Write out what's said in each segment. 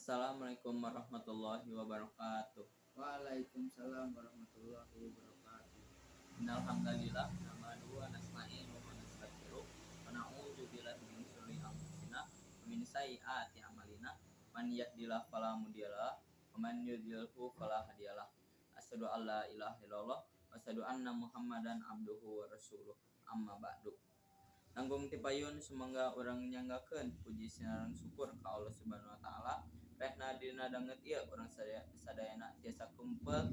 Assalamualaikum warahmatullahi wabarakatuh. Waalaikumsalam warahmatullahi wabarakatuh. Innalhamdalillah nahmaduhu wa nasta'inuhu wa nastaghfiruh wa na'udzu billahi min syururi anfusina wa min sayyiati a'malina, man yahdihillahu fala mudhillalah wa man yudlilhu fala hadiyalah. Asyhadu an la ilaha illallah wa asyhadu anna Muhammadan abduhu wa rasuluh. Amma ba'du. Langkung tipayun sumangga urang nyanggakeun puji sareng syukur ka Allah Subhanahu wa Taala, rehna dina danget ieu urang sadayana tiasa kumpul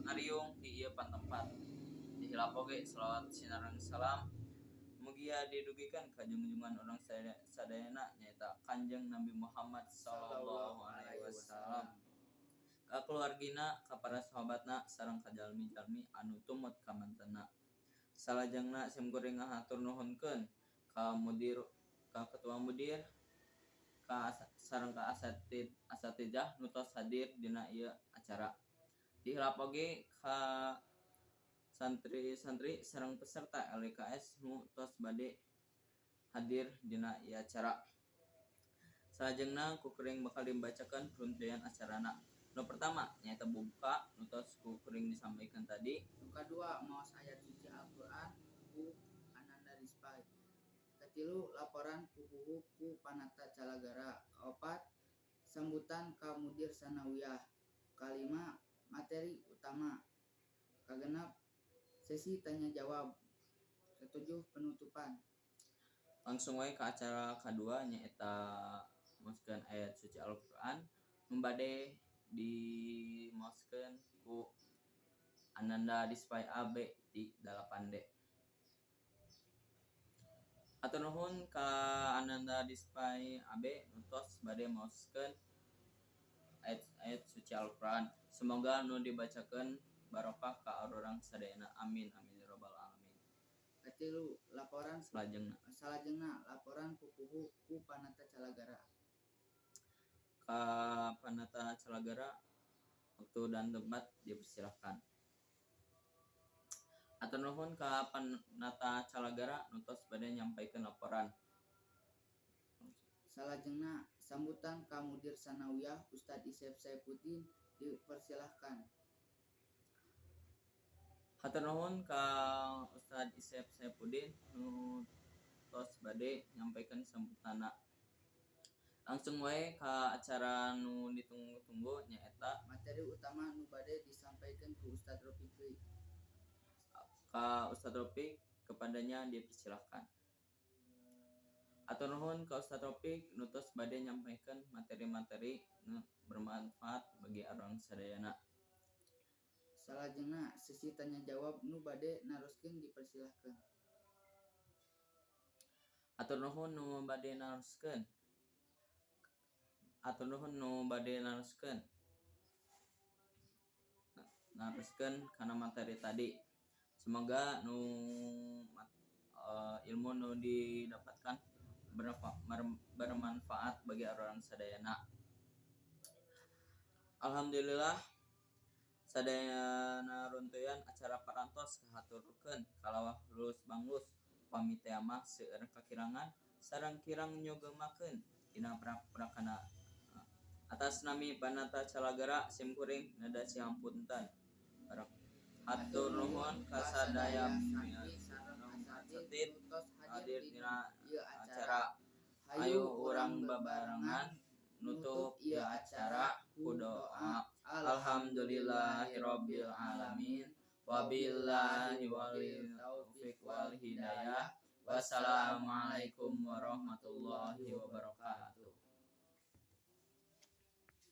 ngariung di ieu pantempat. Teu hilap oge salawat sinareng salam mugia didugikeun ka junjungan urang sadayana, nyaeta Kanjeng Nabi Muhammad sallallahu alaihi wasallam, ka keluargina, ka para sahabatna, sareng ka jalmi-jalmi anu tumut ka mantena. Salajengna simkuring ngahatur nuhunkeun ka mudir, ka ketua mudir, ka sareng ka asatid asatidzah nu tos hadir dina ieu acara. Teu hilap oge ka santri-santri sareng peserta LDKS nu tos bade hadir dina ieu acara. Salajengna ku kuring bakal dibacakeun runtuyan acarana. Nu pertama nyaeta buka nu tos ku kuring disampaikan tadi. Nu kadua, maos ayat suci Al-Qur'an ku Ananda Dispai. Katilu, laporan pupuhu ku Panata Calagara. Kaopat, sambutan ka Mudir Sanawiyah. Kalima, materi utama. Kagenep, sesi tanya jawab. Ketujuh, penutupan. Langsung wae ka acara kadua, nyaeta maoskeun ayat suci Al-Qur'an nu bade dimaoskeun ku Ananda Dispai AB ti 8D. Hatur nuhun ka Ananda Dispai AB nu tos bade maoskeun ayat-ayat suci Al-Qur'an. Semoga nu dibacakeun barokah ka urang sadayana. Amin amin ya rabbal alamin. Katilu, laporan Salajengna. Salajengna laporan pupuhu ku Panata Calagara. Ka Panata Calagara, waktu dan tempat dipersilahkan. Hatur nuhun ka Panata Calagara nu tos bade nyampaikeun laporan. Salajengna sambutan ka Mudir Sanawiyah, Ustad Isep Saipuddin dipersilahkan. Hatur nuhun ka Ustad Isep Saipuddin nu tos bade nyampaikeun sambutanna. Langsung wae ka acara nu ditunggu-tunggu, nyaeta materi utama nu bade disampaikan ku Ustad Rofikri. Ka Ustad Rofik, kepadanya dipersilahkan. Hatur nuhun ka Ustad Rofik nu tos bade nyampaikeun materi-materi nu bermanfaat bagi urang sadayana. Salajengna sesi tanya jawab, nu bade naroskeun dipersilahkan. Hatur nuhun nu bade naroskeun. Hatur nuhun nu bade naroskeun. Naroskeun kana materi tadi. Semoga nu ilmu nu didapatkan bermanfaat bagi urang sadayana. Alhamdulillah, sadayana runtuyan acara parantos kahaturkeun kalawah lulus banglus. Upami teu mah seueur kakirangan sareng kirang nyugemakeun dina prak-prakana. Atas nami Panata Calagara, simkuring neda sihampunten. Hatur nuhun ka sadaya santri sareng asatid nu tos hadir dina ieu acara. Ayo urang babarengan nutup ieu acara ku doa. Alhamdulillahirabbil alamin. Wabillahi wal taufik wal hidayah. Wassalamualaikum warahmatullahi wabarakatuh.